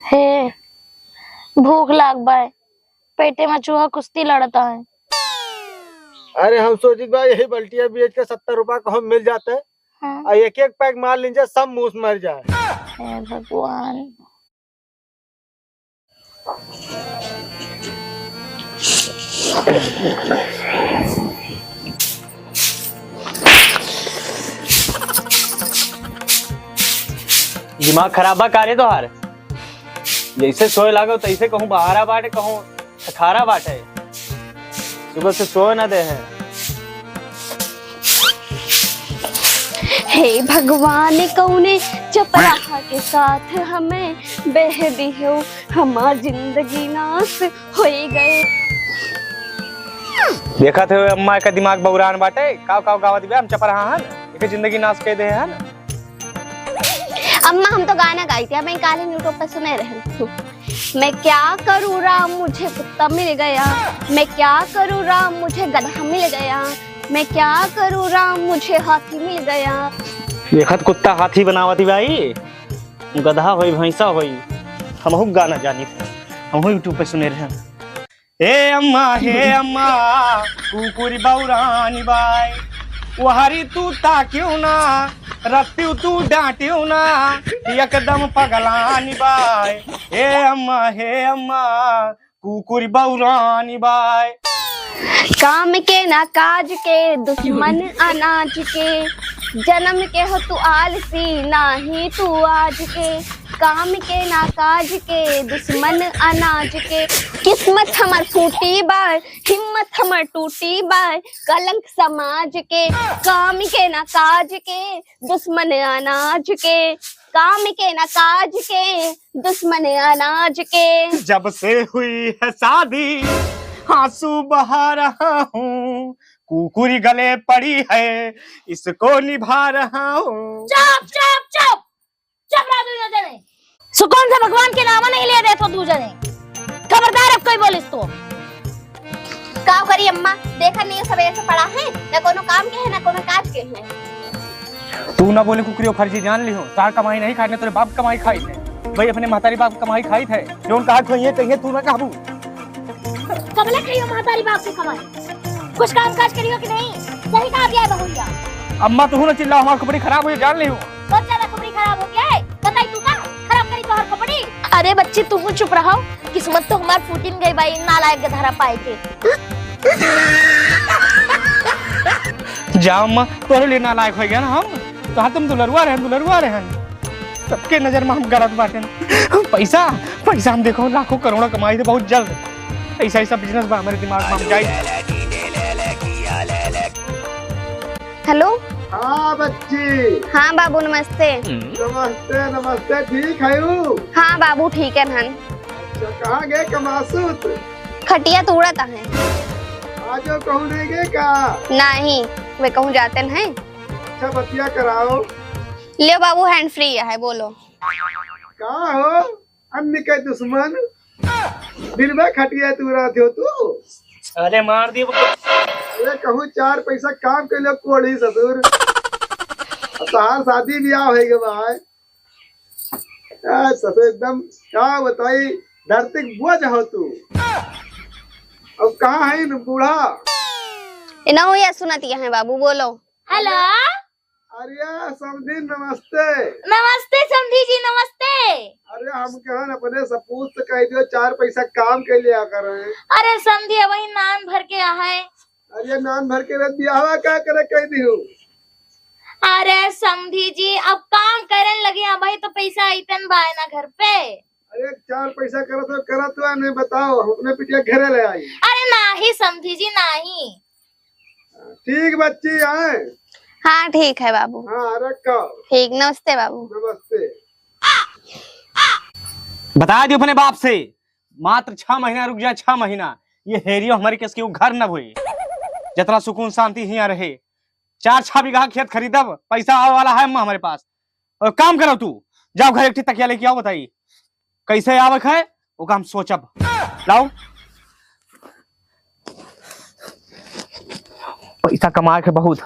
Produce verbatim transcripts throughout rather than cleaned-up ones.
हे, भूख लाग बाय, पेटे में चूहा कुश्ती लड़ता है। अरे, हम सोचित बा यही बल्टिया बेच के सत्तर रुपया कहूँ मिल जाते। हाँ। आ एक एक पैक मार लीन जाए, सब मूस मर जाए। हे भगवान। दिमाग खराब बा का रे तोहार? जैसे सोए लागो तैसे कहूँ बहारा बाटे, कहूँ सखारा बाटे। सुबह से सोए ना दे है। हे भगवान, कौने चपराहा के साथ हमें बेह दिहो, हमार जिंदगी नाश होई गए। देखत हो अम्मा का दिमाग बौरान बाटे, काव काव गावत बे, हम चपराहा हन, एके जिंदगी नाश कर दे हन। अम्मा, हम तो गाना गाई थी, अब काल YouTube पे सुने रहे। मैं क्या करूँ राम, मुझे कुत्ता मिल गया, मैं क्या करूँ राम, मुझे गधा मिल गया, मैं क्या करूँ राम, मुझे हाथी मिल गया। देखत कुत्ता हाथी बनावत ही भाई, गधा होई, भैंसा होई, हमहू गाना जानी थे, हमहू YouTube पे सुने रहे। हे अम्मा, हे अम्मा, कुकुरी बौरानी बाय, वहरी तू ताकियो ना, रत्तियो तू डांटियो ना, एकदम पगलानी बाय। हे अम्मा, हे अम्मा, कुकुरी बौरानी बाय। काम के ना काज के, दुश्मन अनाज के, जन्म के हो तू आलसी, नाही तू आज के। काम के ना काज के, दुश्मन अनाज के। किस्मत हमर फूटी बा, हिम्मत हमर टूटी बा, कलंक समाज के। काम के ना काज के, दुश्मन अनाज के। काम के ना काज के, दुश्मन अनाज के। जब से हुई है शादी, आंसू बहा रहा हूँ, कुकुरी गले पड़ी है, इसको निभा रहा हूँ। चुप, चुप, चुप, चुप रहा दुइयो जने। सुकून से भगवान के नाम नहीं ले देत हो दू जने। खबरदार अब कोई बोलिस तो। का करी अम्मा, देखा नहीं सवेरे से पड़ा है, ना कोनो काम के है, ना कोनो काज के है। तू ना बोले कुकरियो फर्जी जान लिहो, तार कमाई नहीं खाई, ना तोरे बाप कमाई खाई थे। भाई अपने महतारी बाप कमाई खाई थे, जौन कहा खोइए कहिए तू ना कहबू। कबले खाइयो महतारी बाप की कमाई? कुछ काम काज करियो कि नहीं? सही कहा गया बहुरिया। अम्मा तू ना चिल्लाओ, हमार खोपड़ी खराब हो जाए जान लिहो। बहुत ज्यादा खोपड़ी खराब हो गया है, बताई तू का खराब करी तोहर खोपड़ी? अरे बच्ची तू चुप रहो, किस्मत तो हमार फूटिन गई बाई नालायक के धरा पाए के। जा अम्मा, तोहरे लिए नालायक हो गया ना हम। कहा तुम दुलरुआ रहन, दुलरुआ रहन। सबके नजर में हम गलत बाटेन। पैसा, पैसा हम देखो लाखों करोड़ों कमाई थे बहुत जल्द। ऐसा, ऐसा business बा हमारे दिमाग में, हम जाई। हेलो। हाँ बच्ची। हाँ बाबू, नमस्ते। नमस्ते, नमस्ते, ठीक है हूँ? हाँ बाबू, ठीक है हन। अच्छा, कहाँ गए कमासुत? खटिया तूड़त है। आजो कहूँ नहीं गए का? नहीं, वे कहूँ जाते हैं। अच्छा, बतिया कराओ। लियो बाबू, hand free है, बोलो। का हो? अन्न के दुश्मन, दिन में खटिया तूड़त हो तू। अरे मार दियो। अरे कहूँ चार पैसा काम के लिए कोड़ी ससुर। अब तोहार शादी ब्याह हो गए भाई। आ, ससुर एकदम का बताई, धरती के बोझ हो तू। अब कहाँ है न बूढ़ा? इना हो या सुनत यहाँ है बाबू, बोलो। हेलो। अरे समधी नमस्ते। नमस्ते समधी जी, नमस्ते। अरे हम कहन अपने सपूत से कह दियो चार पैसा काम के लिया करे। अरे समधी वही नान भर के आहे। अरे नान भर के रे बियाहवा का करे कह दियो। अरे समधी जी अब काम करन लगे, अबही तो पैसा अइतन बाय ना घर पे। अरे चार पैसा करत हो, करत हो, नहीं बताओ, हम अपने बिटिया घरे ले आई। अरे नाही समधी जी नाही। ठीक बच्ची आए। हाँ ठीक है बाबू। हाँ रखो। ठीक, नमस्ते बाबू। नमस्ते। बता दियो अपने बाप से, मात्र छह महीना रुक जाए, छह महीना। ये हेरियो हमारी केस के वो घर न होए, जितना सुकून शांति हियाँ रहे। चार छह बीघा खेत खरीदब, पैसा आवे वाला है अम्मा हमारे पास। और काम करो तू, जाओ घर एक ठी तकिया लेके आओ, बताई कैसे आवक है, ओका हम सोचब। लाओ, पैसा कमाए के बहुत।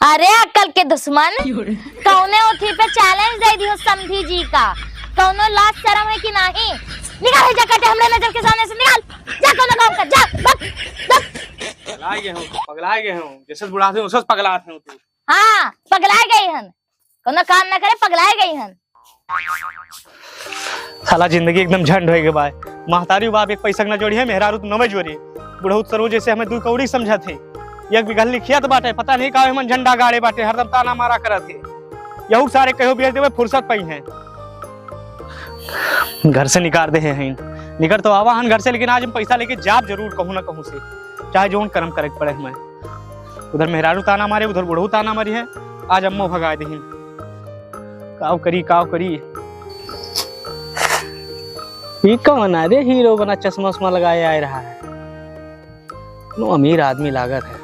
अरे अक्कल के दुश्मन, कौने ओथी पे challenge दे दियो समधी जी का? कौनो लाज शरम है कि नाही? निकाल है जा कटे हमरे नजर के सामने से, निकाल। जा कौनो काम कर, जा, बक, बक। पगला गए हो, पगला गए हो। जैसे बुढ़ाते हो, उसे पगलाते हो तू। हाँ, पगलाए गई हन। कौनो काम ना करे, पगलाए गई हन। साला जिंदगी एकदम झंड होइ गए बा। महतारी बाप एक पैसा के ना जोड़ी है, मेहरारू तो नवे जोड़ी। बुढ़ऊ सरू जैसे हमें दू कौड़ी समझत है। एक बीघा लिखिया तो बाटे, पता नहीं का हमन झंडा गाड़े बाटे, हरदम ताना मारा करत है। यहू सारे कहो बेच देवे, फुर्सत पई है। घर से निकाल दे हैं, निकल तो आवा हन घर से, लेकिन आज हम पैसा लेके जाब जरूर कहूँ ना कहूँ से, चाहे जौन करम करे के पड़े हमें। उधर मेहरारू ताना मारे, उधर बुढ़ऊ ताना मारी है, आज अम्मो भगा देहिन। काव करी, काव करी। ई कौन है रे हीरो बना चश्मा उश्मा लगाए आए रहा है? नो अमीर आदमी लागत है।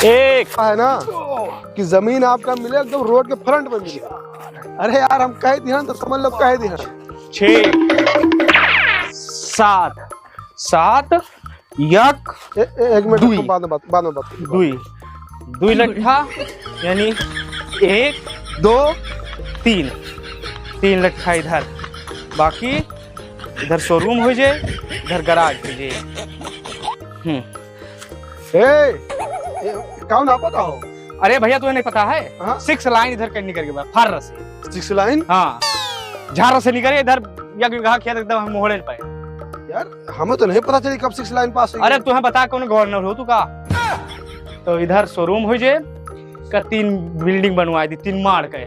एक है ना कि जमीन आपका मिले एकदम रोड के फ्रंट पे मिले। अरे यार, हम कह दिहन तो समझ लो, कह दिहन। छः, सात, सात, एक, ए, ए, एक मिनट दुई। रुको, बाद में बात, बाद में बात करेंगे। दुई, दुई लट्ठा, यानी एक, दो, तीन, तीन लट्ठा इधर, बाकी इधर शोरूम हो जाए, इधर गराज हो जाए। हम्म। ए, ए, काऊ नापत हो? अरे भैया, तुझे नहीं पता है? हाँ। सिक्स लाइन इधर कहीं निकल के बा, फार रसे। सिक्स लाइन? हाँ, झार रसे निकले इधर, या कोई कहा खेत एकदम हम मोहड़े पे। यार, हमें तो नहीं पता चली कब सिक्स लाइन पास हुई। अरे, तुम्हें बता, कौन गवर्नर हो तू का? तो इधर शोरूम हो जे, का तीन बिल्डिंग बनवा दी, तीन माड़ के।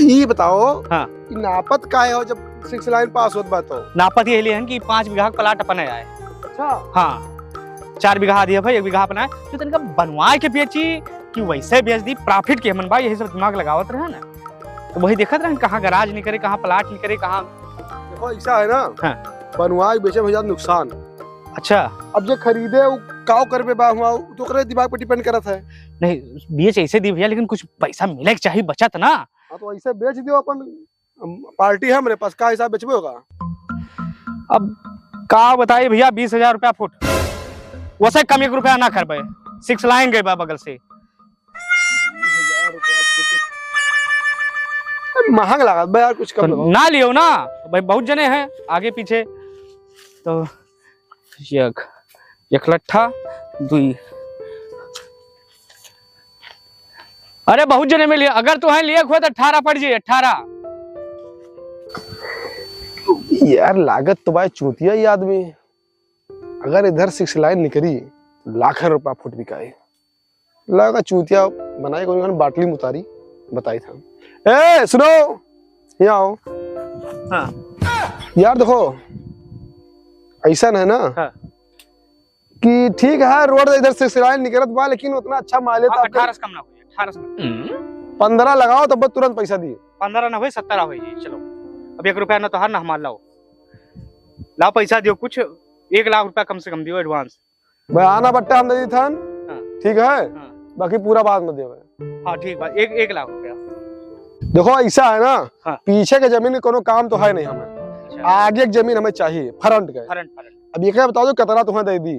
ये बताओ, हाँ। कि नापत का है हो जब सिक्स लाइन पास होत बा तो? नापत ये लिए हन कि पाँच बीघा का प्लाट अपने आए। अच्छा। हाँ, चार बीघा दिया भाई, एक बीघा अपना है। तो तनिका बनवा के बेची कि वैसे बेच दी, प्रॉफिट के हमन बा, यही सब दिमाग लगावत रहे ना। तो वही देखत रहन, कहाँ गराज निकरे, कहाँ प्लाट निकरे, कहाँ। देखो, ऐसा है ना, हाँ। बनवाए बेचे में ज्यादा नुकसान। अच्छा। अब जे खरीदे, उ काव करबे बा हुआ, उ तो ओकरे दिमाग पे डिपेंड करत है। नहीं, बेच ऐसे दी भैया, लेकिन कुछ पैसा मिले के चाहिए, बचत ना। हाँ, तो ऐसे बेच दियो अपन, पार्टी है हमरे पास, का हिसाब बेचबे होगा? अब का बताई भैया, बीस हजार रुपया फुट, वैसे कम एक रुपया ना करबे, सिक्स लाइन गए बा बगल से। महंग लागत बा यार, कुछ कम तो लगाओ। ना लियो ना भाई, बहुत जने हैं आगे पीछे। तो एक, एक लट्ठा, दुई। अरे बहुत जने में लिया, अगर तुम्हें लिए हुआ तो अठारह पड़ जाइए, अठारह। यार लागत तो भाई चूतिया ही आदमी। अगर इधर सिक्स लाइन निकली, लाखन रुपया फुट बिकाई। लगा चूतिया बनाई, कोई बाटली में उतारी, बताई था। ए, सुनो, यहाँ आओ। हाँ। यार देखो, ऐसा है ना हाँ। कि ठीक है, रोड इधर से सिराइल निकलत बा, लेकिन उतना अच्छा माइलेज हाँ, आपके अठारह से कम ना होई, अठारह से कम। पन्द्रह लगाओ, तब तुरंत पैसा दिए। पन्द्रह ना होई, सत्रह होई, चलो। अब एक रुपया ना तोहार, ना हमार, लाओ। लाओ पैसा दियो कुछ, एक लाख रुपया कम से कम दियो एडवांस। भाई, आना बट्टा हम दे दी थान, हाँ। ठीक है? हाँ। बाकी पूरा बाद में देवे। हाँ, ठीक बा, एक, एक लाख रुपया। देखो, ऐसा है ना, हाँ। पीछे के जमीन के कोनो काम तो है नहीं हमें, अच्छा। आगे के जमीन हमें चाहिए, फ्रंट के। फ्रंट, फ्रंट। अब ये क्या बताओ, जो कितना तुम्हें दे दी?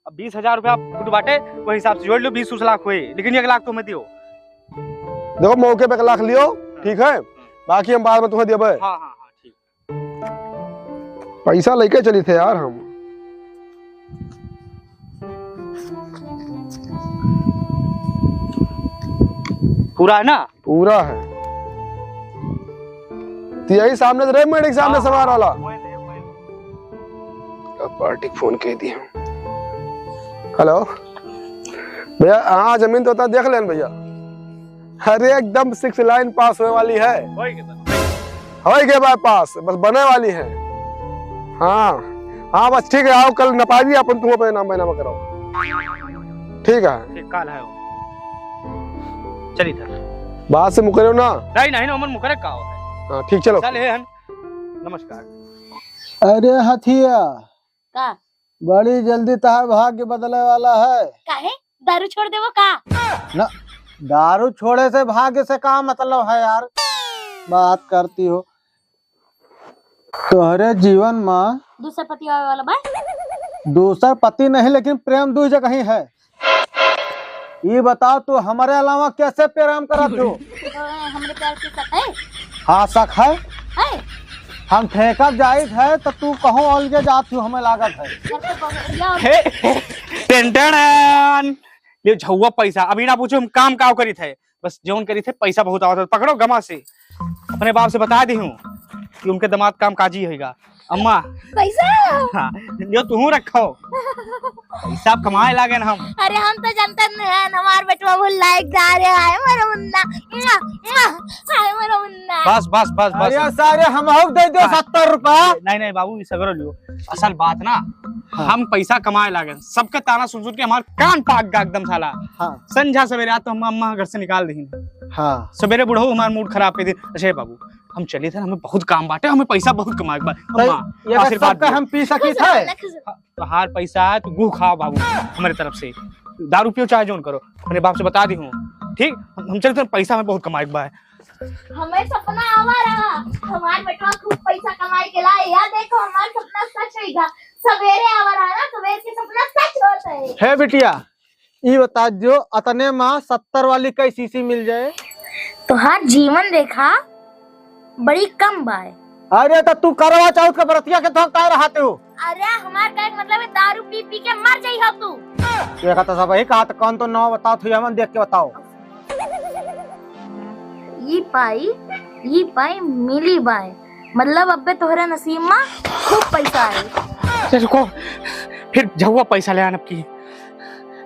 अब बीस हजार रुपया फुट बाटे, वही हिसाब से जोड़ लो, बीस उस लाख हुए, लेकिन एक लाख तुम्हें दियो। देखो, मौके पे एक लाख लियो, हाँ। ठीक है, हाँ। बाकी हम बाद में तुम्हें देबे। हाँ, हाँ, हाँ, ठीक। पैसा लेके चली थे यार हम। पूरा है ना? पूरा है। तो यही सामने से रे, मेरे सामने हाँ, सवार वाला। वही ले, वही ले। अब पार्टी फोन कह दिया। हेलो भैया, हाँ जमीन तो होता देख लेन भैया। अरे एकदम सिक्स लाइन पास होए वाली है। होई के बा, होई के बा पास, बस बने वाली है। हाँ, हाँ बस ठीक है, आओ कल नपा दी अपन, तुम अपने नाम नाम कराओ। ठीक है। ठीक, काल है वो। चली था। बात से मुकरे हो ना? नहीं, नहीं, ना, उमन मुकरे का हो है? हाँ, ठीक, चलो। चल, हे हन। नमस्कार। अरे हथिया, का? बड़ी जल्दी तहार भाग्य बदले वाला है। काहे? दारू छोड़ देबो का? ना, दारू छोड़े से भाग्य से का मतलब है यार? बात करती हो। तोहरे जीवन में दूसर पति आवे वाला बा? दूसर पति नहीं, लेकिन प्रेम दुई जगह ही है। ई बताओ, तू हमरे अलावा कैसे प्रेम करत हो? तो हमरे प्यार के शक है? हाँ, शक है। है? हम ठेकत जाइत है, तो तू कहूँ अलगे जात हो, हमें लागत है। घर पे बहुत बढ़िया और हे, टेन टेन। ले झउआ पैसा, अभी ना पूछो हम काम काव करित है, बस जौन करित है, पैसा बहुत आवत है। पकड़ो गमा से, अपने बाप से बता दी हूँ कि उनके दामाद काम काजी होइगा। अम्मा। पैसा? हाँ, जो तुहूँ रखो। पैसा कमाए लागेन हम। अरे हम तो जनते नहीं है, हमार बेटवा बहुत लाइकदार है, हाय मोर मुन्ना, मुआ, मुआ, हाय मोर मुन्ना। बस, बस, बस, बस। अरे सारे हमहू दे दो हाँ। सत्तर रुपया। नहीं, नहीं बाबू, ई सगरो लियो। असल बात ना, हाँ। हम पैसा कमाए लागेन, सबके ताना सुन सुन के हमार कान पाक गा एकदम साला। हाँ। संझा सवेरे आज तो हम अम्मा घर से निकाल दीन। हाँ। सवेरे बुढ़ऊ हमार मूड खराब कर दीन। अच्छा बाबू, हम चली थे, हमें बहुत काम बाटे, हमें पैसा बहुत कमाए के बा। तो अम्मा, ये आशीर्वाद सबका दो। हम पी सकी खुश रहो थे? ना, खुश रहो। हाँ, तोहार पैसा है, तू गू खाओ बाबू, हमारे तरफ से। दारू पियो चाहे जौन करो, अपने बाप से बता दी हूँ, ठीक? हम, हम चलते हैं, पैसा हमें बहुत कमाए के बा। हमें सपना आवा रहा, हमार बेटवा खूब पैसा कमाए के लाई। या देखो, हमार सपना सच होइगा। सवेरे आवा रहा ना, सवेर के सपना सच होत है। हे बिटिया, ई बता दियो, अतने मा सत्तर वाली कई शीशी मिल जाए? तोहार जीवन रेखा बड़ी कम बाय। अरे, तो तू करवा चौथ के बरतिया के तो कह रहा तू? अरे, हमार कहे के मतलब है, दारू पी पी के मर जाई हो तू। देखा तो सब यही कहा, तो कौन तो नाव बताओ, थी हमन देख के बताओ। ई पाई, ई पाई मिली बाय, मतलब अब्बे तोहरे नसीब मा खूब पैसा आई। अरे रुको, फिर झउआ पैसा ले आन अब की।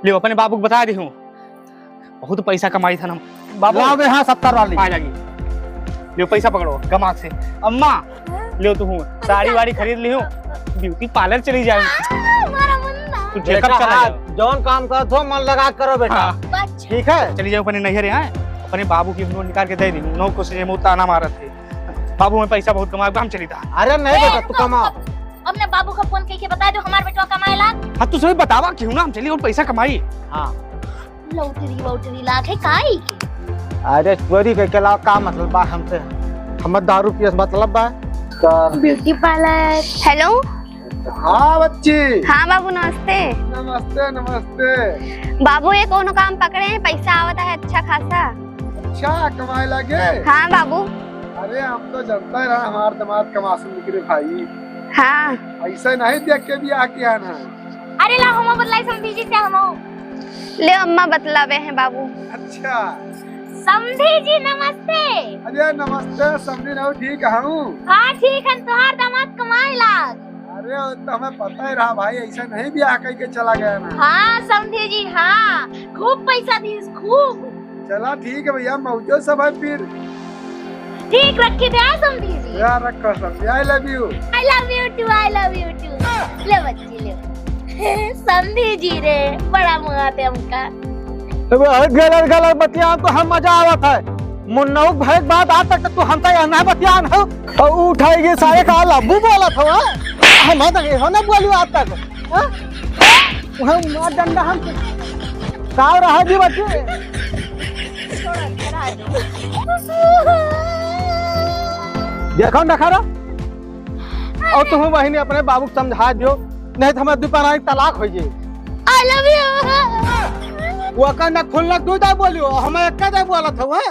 ले अपने बाबू को बता दी हूँ, बहुत पैसा कमाई था ना बाबू। लाओ बे, हाँ, सत्तर वाली। पाए लगी। ले पैसा पकड़ो, गमाक से। अम्मा, ले तू हूँ, साड़ी वाड़ी खरीद ली हूँ, ब्यूटी पार्लर चली जाए। आ, हमारा मुन्ना। तू चेकअप बेटा, चला हाँ, जाओ। जौन काम करत हो, मन लगा के करो बेटा। हाँ। बच। ठीक है? चली जाओ अपने नैहर यहाँ, अपने बाबू की नोट निकाल के दे दी, नौ को से मुँह ताना मारत थे। बाबू में पैसा बहुत कमाए, हम चली था। अरे नहीं ए, बेटा, तू तो कमा। अब, अपने बाबू का फोन करके बता दो, हमार बेटवा कमाए लाग। हाँ, तू सभी बतावा क्यों ना, हम चली और पैसा कमाई। हाँ। लॉटरी वॉटरी लाग है काई के? अरे चोरी के, के लाग का मतलब बा हमसे? हमर दारू पियस मतलब बा। ब्यूटी पार्लर। हेलो। हाँ बच्ची। हाँ बाबू, नमस्ते। नमस्ते, नमस्ते। बाबू, ये कौनो काम पकड़े हैं, पैसा आवता है अच्छा खासा। अच्छा, कमाए लागे? हाँ बाबू। अरे, हम तो जनता ही रहा, हमार दामाद कमासुन निकले भाई। हाँ। ऐसा नहीं देख के बियाह किया ना। अरे ला, हम बतलाई समधी जी से हम। ले अम्मा बतलावे हैं बाबू। अच्छा। समधी जी नमस्ते। अरे नमस्ते समधी, ना ठीक हूँ। हाँ ठीक है, तोहार दामाद कमाए लाग। अरे वो तो हमें पता ही रहा भाई, ऐसा नहीं बियाह कह के चला गया ना। हाँ समधी जी, हाँ खूब पैसा दीस, खूब। चला ठीक है भैया, मौजो सब है फिर। ठीक रखी दे समधी जी। यार रखो समधी, I love you। I love you too, I love you too। ले बच्ची ले। समधी जी रे, बड़ा मुआ थे हमका। अब हर गलत गलत बतिया तो हम मजा आवत है। मुन्नऊ भाई बात आज तक तू हमसे यह ना बतियान हो। और उठाएगी सारे का लब्बू बोलत हो, हाँ? हम तो ये ना बोलू आज तक, हाँ? वह मार डंडा हम का रहा जी बच्चे? देखो ना खरा, और तुम बहिनी अपने बाबू को समझा दियो, नहीं तो हमारे दुपहर तलाक हो जाए। I love you। वो का ना खुलना दू दाई बोलियो, हम एक का दाई बोलत हवे।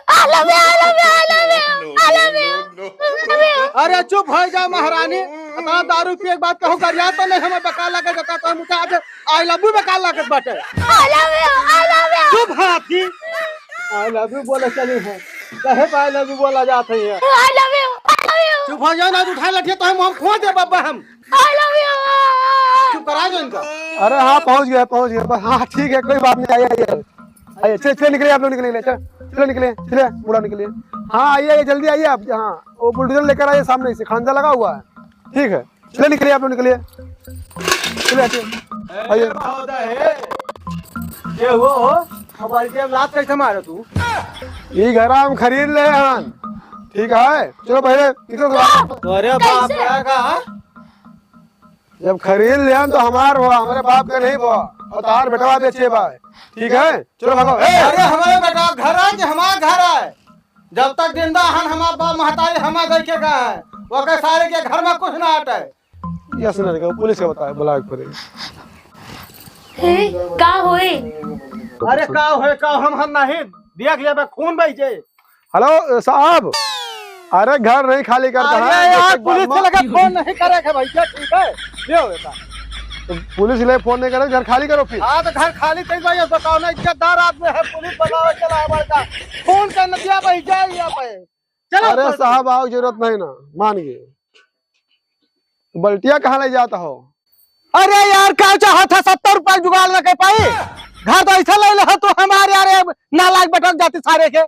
I love you, I love you, I love you, I love you, I love you। अरे चुप हो जा महारानी, इतना दारू पिए के बाद कहूँ गरिया तो नहीं, हमें बेकार लगे जाता तो हम उठा के I love you बेकार लागत बाटे। I love you, I love you। चुप हाथी। I love you बोले चली है। कहे पे I love you बोला जात है ये? I love you, I love you। चुप हो जाओ ना, उठा लठिया तो हम, हम खो दे बाबा हम। I love you। चुप करा दो इनका। अरे हाँ, पहुँच गया, पहुँच गया। बस हाँ, ठीक है, कोई बात नहीं, आइए, आइए। आइए, चलिए, चलिए, निकलिए, आप लोग निकलिए, चल, चलो निकलिए, चलिए, बुला निकलिए। हाँ, आइए, आइए, जल्दी आइए आप। हाँ, वो बुलडोजर लेकर आइए, सामने से खांजा लगा हुआ है। ठीक है, चलिए निकलिए, आप लोग निकलिए, चलिए, आइए, आइए। महोदय, ये हो, हो, हमारी जेब लात कैसे मारे तू? ई घरा हम खरीद ले हन, ठीक है, चलो पहले निकलो बाहर। अरे बाप रे, का? जब खरीद लिया तो हमार हुआ, हमारे बाप के नहीं हुआ, और तार बेटवा बेचे बा, ठीक है, चलो भागो। ए! अरे हमारे बेटा घर है कि हमारा घर है? जब तक जिंदा हन हमार बाप महतारी हमार घर के का है, वो के सारे के घर में कुछ ना हटे। ये सुन रे, पुलिस के बताए, बुलाए के पड़े। हे, का होए? अरे का होए, का हम, हम नहीं देख लेबे, खून बह जाए। हेलो साहब, अरे घर नहीं खाली करता अरे है, यार, एक पुलिस बात के लगे फोन नहीं करे के भैया, ठीक है? ले हो बेटा। तो पुलिस ले फोन नहीं करे, घर खाली करो फिर। हाँ, तो घर खाली कई भाई, बताओ ना, इज्जतदार आदमी है, पुलिस बनावे चला है बड़का। फोन कर न दिया भाई, जाए यहाँ पे। चलो, अरे चलो। साहब, आओ, जरूरत नहीं ना, मान गए। बल्टिया कहाँ ले जाता हो? अरे यार, का चाहत है, सत्तर रुपया जुगाड़ न कर पाई? घर तो ऐसा ले ले हो तू हमारे, अरे नालायक बटन जाति सारे के।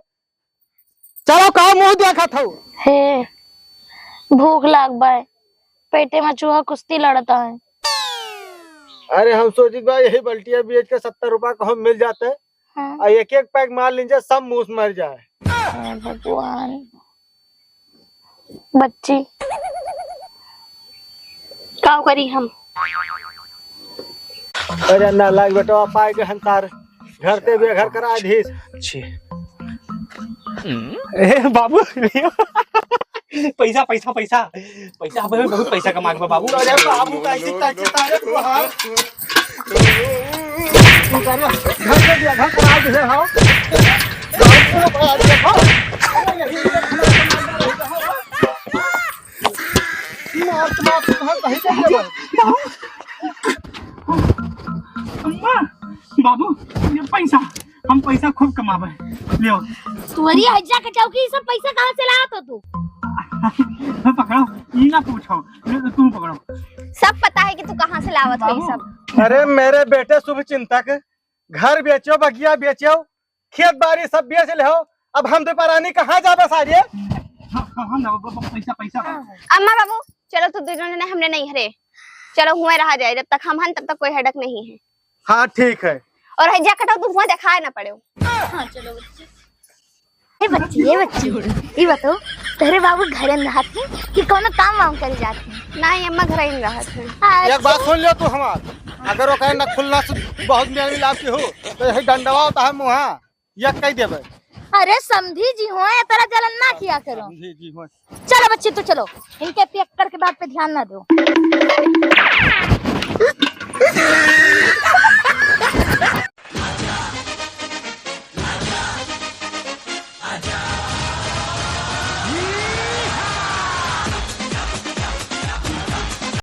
चलो, का मुंह देखत हो? हे, भूख लाग बा, पेटे में चूहा कुश्ती लड़ता है। अरे हम सोचित बा यही बल्टिया बेच के सत्तर रुपया कहूँ मिल जाते, हाँ। आ एक एक पैक मार लीजिए, सब मूस मर जाए। हे भगवान, बच्ची, का करी हम? अरे नालायक बेटवा, पाए के हंतार घर ते बेघर करा दीस। छी। ए बाबू, लियो। पैसा, पैसा, पैसा। पैसा, हमें बहुत पैसा कमा के बा, बाबू। अरे बाबू, कैसे, कैसे तारे को, हाँ? तू करे, घर से दिया, घर करा दे, हाँ? मार, मार, मार, कहीं चल गया? अम्मा, बाबू, ये पैसा, हम पैसा खूब कमाबे। लियो। तोरी हज्जा के चौकी, ये सब पैसा कहाँ से लावत हो तू? पकड़ो, ई ना पूछो, तू पकड़ो। सब पता है कि तू कहाँ से लावत हो ये बाबू। सब। अरे मेरे बेटे शुभ चिंतक, घर बेचो, बगिया बेचो, खेत बाड़ी सब बेच ले हो, अब हम दो परानी कहाँ जाबे सारे? हाँ, हाँ, हाँ, ना, ब-, ब-, पैसा, पैसा, पैसा। अम्मा बाबू, चलो तू दो जने हमरे नहीं हरे, चलो हुए रहा जाए, जब तक हम हन तब तक कोई हडक नहीं है। हाँ ठीक है। और है जैकेट तू हुआ दिखाए ना पड़े। हाँ चलो बच्ची। ए बच्ची, ए बच्ची, ई बताओ, तोहरे बाबू घरे में रहत हैं कि कौनो काम वाम करे जात हैं? नहीं अम्मा, घरे ही रहत हैं। अच्छा। एक बात सुन लियो तू हमार, अगर ओकरे न खुलना से बहुत मेल मिलाप की हो तो यही डंडवा होता है मुहा, या कह देबे। अरे समधी जी हो, ये तरह जलन ना किया करो। समधी जी हो। चलो बच्ची तू चलो, इनके पियक्कड़ के बात पे ध्यान ना दो।